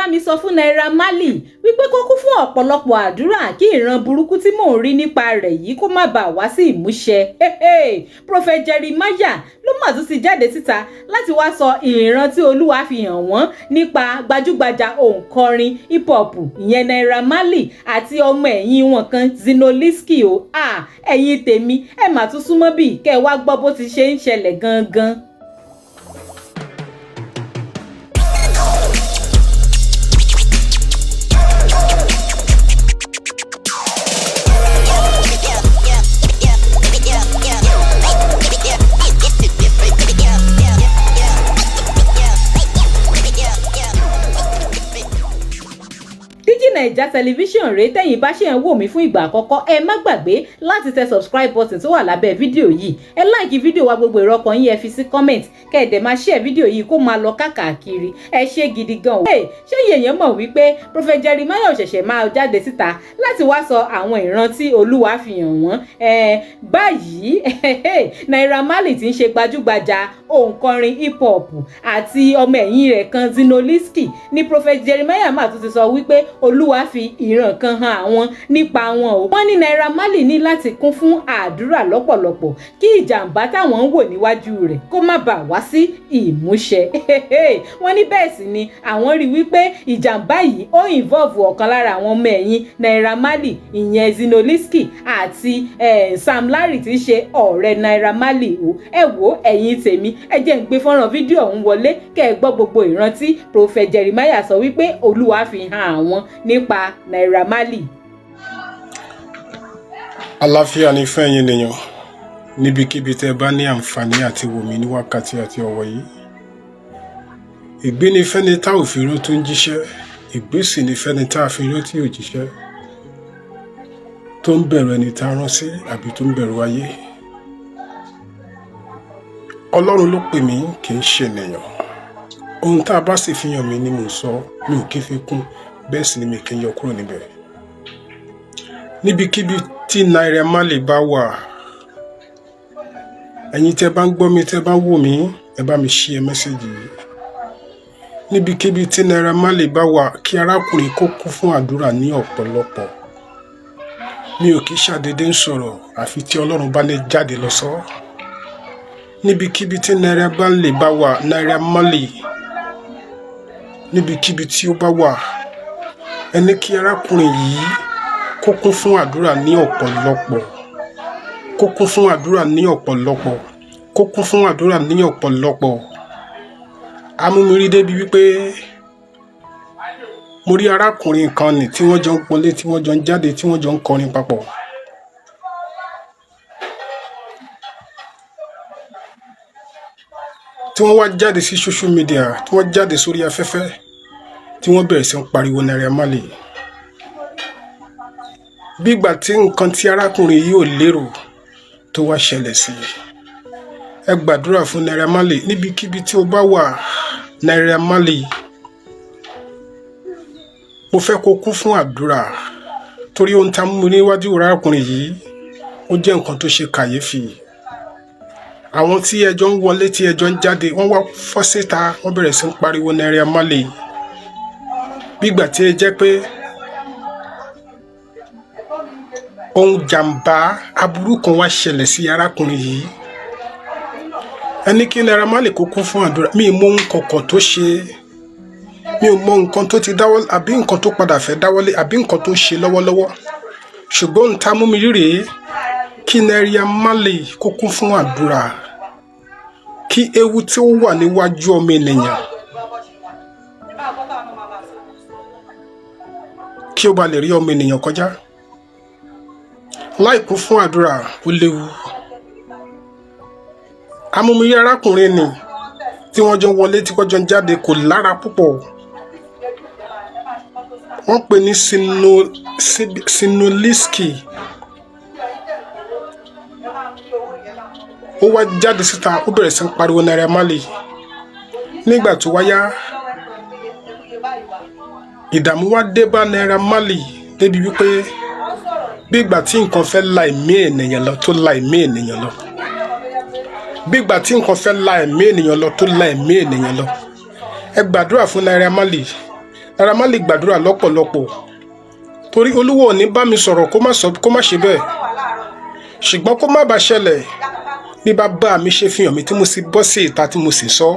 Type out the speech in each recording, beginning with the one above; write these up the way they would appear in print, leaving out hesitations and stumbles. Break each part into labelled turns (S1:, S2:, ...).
S1: Bá mi sọ fún Naira Marley wípé kó kún fún ọ̀pọ̀lọpọ̀ àdúrà kí ìran burúkú tí mò ń rí nípa rẹ̀ yìí kó má bàa wá sí ìmúṣẹ. Prophet Jeremiah ló mà tún ti jáde síta láti wá sọ ìran tí Olúwa fi hàn wọ́n nípa gbajúgbajà òǹkọrin hip hop, ìyẹn Naira Marley, àti ọmọ ẹ̀yìn wọn kan, Zinoleesky o. Ẹ̀yin tèmi, ẹ mà tún súnmọ́ bí kẹ́ ẹ wá gbọ́ bó ti ṣe ń ṣẹlẹ̀ gangan. Naija Television rèé. Tẹ́yìn bá ṣe ń wò mí fún ìgbà àkọ́kọ́, ẹ má gbàgbé láti tẹ subscribe button tó wà lábẹ́ fídíò yìí. Ẹ like fídíò wa, gbogbo èrò ọkàn yín, ẹ fi sí comment, kẹ́ ẹ dẹ̀ máa share fídíò yìí kó máa lọ káàkiri. Ẹ ṣé gidi gan o. Ṣé èèyàn mọ̀ wípé Prophet Jeremiah ò ṣẹ̀ṣẹ̀ máa jáde síta láti wá sọ àwọn ìran tí Olúwa fi hàn wọ́n báyìí? Naira Marley tí ń ṣe gbajúgbajà òǹkọrin hip hop àti ọmọ ẹ̀yìn rẹ̀ kan, Zinoleesky, ní Prophet Jeremiah máa tún ti sọ wípé Olúwa fi ìran kan hàn àwọn nípa wọn o. Wọ́n ní Naira Marley ní láti kún fún àdúrà lọ́pọ̀lọpọ̀ kí ìjàmbá táwọn ń wò níwájú rẹ̀ kó má bàa wá sí ìmúṣẹ. Wọ́n ní bẹ́ẹ̀ sì ni àwọn rí wípé ìjàmbá yìí ó involve ọ̀kan lára àwọn ọmọ ẹ̀yìn Naira Marley, ìyẹn Zinoleesky, àti Sam Larry tí í ṣe ọ̀rẹ́ Naira Marley o. Ẹ wo, ẹ̀yin tèmi, ẹ jẹ́ ń gbé fọ́nrán fídíò ọ̀hún wọlé kẹ́ ẹ gbọ́ gbogbo ìran tí Prophet Jeremiah sọ wípé Olúwa fi hàn àwọn nípa Naira Marley.
S2: Àlàáfíà ní fún ẹ̀yin ènìyàn níbikíbi tẹ́ ẹ bá ní àǹfààní àti wò mí ní wákàtí àti ọ̀wọ̀ yìí. Ìgbé ni fẹ́ni tá ò fi rán tó ń jíṣẹ́, ìgbé sì ni fẹ́ni tá a fi rán tí ò jíṣẹ́, tó ń bẹ̀rù ẹni tá a rán sí àbí tó ń bẹ̀rù ayé. Ọlọ́run ló pè mí, kì í ṣe ènìyàn. Ohun tá a bá sì fi hàn mí ni mò ń sọ, mi ò kí fi kún, bẹ́ẹ̀ sì ni mi kì í yọ kúrò níbẹ̀. Níbikíbi tí Naira Marley bá wà, ẹ̀yin tẹ́ bá ń gbọ́ mi, tẹ́ bá ń wò mí, ẹ bá mi share message yìí. Níbikíbi tí Naira Marley bá wà, kí arákùnrin kó kún fún àdúrà ní ọ̀pọ̀lọpọ̀. Mi ò kí ṣàdédé ń sọ̀rọ̀ àfi tí Ọlọ́run bá ní jáde lọ sọ. Níbikíbi tí Naira Marley bá wà, Naira Marley, níbikíbi tí ó bá wà, ẹ ní kí arákùnrin yìí kó kún fún àdúrà ní ọ̀pọ̀lọpọ̀, kó kún fún àdúrà ní ọ̀pọ̀lọpọ̀, kó kún fún àdúrà ní ọ̀pọ̀lọpọ̀. Amúmirí débi wípé mo rí arákùnrin kan nì tí wọ́n jọ ń wọlé, tí wọ́n jọ ń jáde, tí wọ́n jọ ń kọrin papọ̀. Tí wọ́n wá jáde sí social media, tí wọ́n jáde sórí afẹ́fẹ́, tí wọ́n bẹ̀rẹ̀ sí ń pariwo Naira Marley. Bí ìgbà tí nǹkan tí arákùnrin yìí ò lérò tó wá ṣẹlẹ̀ sí i. Ẹ gbàdúrà fún Naira Marley níbikíbi tí ó bá wà. Naira Marley, mo fẹ́ kó kún fún àdúrà torí ohun tá a mú mi níwájú arákùnrin yìí, ó jẹ́ nǹkan tó ṣe kàyéfì. Àwọn tí ẹjọ́ ń wọlé, tí ẹjọ́ ń jáde, wọ́n wá fọ́ síta, wọ́n bẹ̀rẹ̀ sí ń pariwo Naira Marley bí ìgbà tí ẹ jẹ́ pé ohun jàǹbá aburú kan wá ṣẹlẹ̀ sí arákùnrin yìí. Ẹ ní kí Naira Marley kó kún fún àdúrà. Mi ì mọ ohun kọ̀ọ̀kan tó ṣe, mi ò mọ nǹkan tó ti dáwọ́ àbí nǹkan tó padà fẹ́ dáwọ́lé àbí nǹkan tó ń ṣe lọ́wọ́lọ́wọ́, ṣùgbọ́n ohun tá a mú mi rí rèé: kí Naira Marley kó kún fún àdúrà, kí ewu tí ó wà níwájú ọmọ ènìyàn kí ó ba lè rí ọmọ ènìyàn kọjá. Láì kún fún àdúrà, ó léwu. Amúmiyí arákùnrin ni tí wọ́n jọ wọlé, tí wọ́n jọ ń jáde, kò lára púpọ̀. Wọ́n pè ní Zinoleesky. Ó wá jáde síta, ó bẹ̀rẹ̀ sí ń pariwo Naira Marley. Nígbà tó wáyá, ìdààmú wá dé bá Naira Marley débi wípé bí ìgbà tí nǹkan fẹ́ la ẹ̀mí ènìyàn lọ tó la ẹ̀mí ènìyàn lọ, bí ìgbà tí nǹkan fẹ́ la ẹ̀mí ènìyàn lọ tó la ẹ̀mí ènìyàn lọ. Ẹ gbàdúrà fún Naira Marley. Naira Marley gbàdúrà lọ́pọ̀lọpọ̀, torí Olúwa ò ní bá mi sọ̀rọ̀ kó má sọ, kó má ṣe bẹ́ẹ̀. Ṣùgbọ́n kó má bàa ṣẹlẹ̀, bí bàbá mi ṣe fi hàn mí tí mo sì bọ́ sí ìta tí mo sì sọ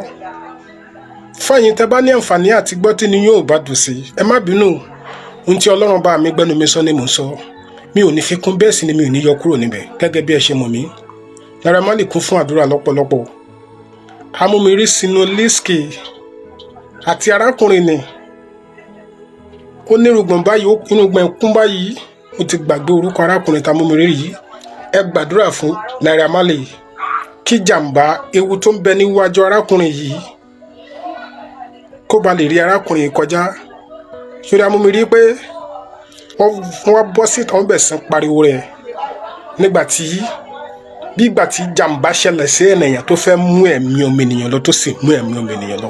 S2: fẹ́yìn tẹ́ bá ní àǹfààní àti gbọ́ tí ni yóò bá dùn sí, ẹ má bínú. Ohun tí Ọlọ́run bá mi gbẹ́nu mi sọ ni mò ń sọ. Mi ò ní fi kún, bẹ́ẹ̀ sì ni mi ò ní yọ kúrò níbẹ̀, gẹ́gẹ́ bí ẹ ṣe mọ̀ mí. Naira Marley kún fún àdúrà lọ́pọ̀lọpọ̀. Amúmirí sínú lísìkì àti arákùnrin ni ó nírùngbọ̀n báyìí, irùngbọ̀n kún báyìí. Mo ti gbàgbé orúkọ arákùnrin tá a mú mi rí yìí. Ẹ gbàdúrà fún Naira Marley kí jàǹbá ewu tó ń bẹ níwájú arákùnrin yìí kó ba lè rí arákùnrin yìí kọjá sórí. Amúmirí pé wọ́n bọ́ síta, wọ́n bẹ̀ sán pariwo rẹ̀ nígbà tí bí ìgbà tí jàǹbá ṣẹlẹ̀ sí ènìyàn tó fẹ́ mú ẹ̀mí ọmọ ènìyàn lọ, tó sì mú ẹ̀mí ọmọ ènìyàn lọ.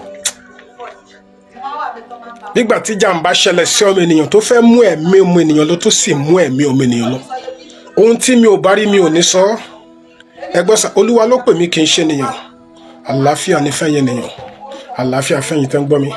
S2: Nígbà tí jàǹbá ṣẹlẹ̀ sí ọmọ ènìyàn tó fẹ́ mú ẹ̀mí ọmọ ènìyàn lọ, tó sì mú ẹ̀mí ọmọ ènìyàn lọ. Ohun tí mi ò bá rí, mi ò ní sọ. Ẹ gbọ́ sà, Olúwa ló pè mí, kì í ṣe ènìyàn. Àlàáfíà ní fẹ́yìn ènìyàn, àlàáfíà fẹ́yìn tẹ́ ń gbọ́ mi.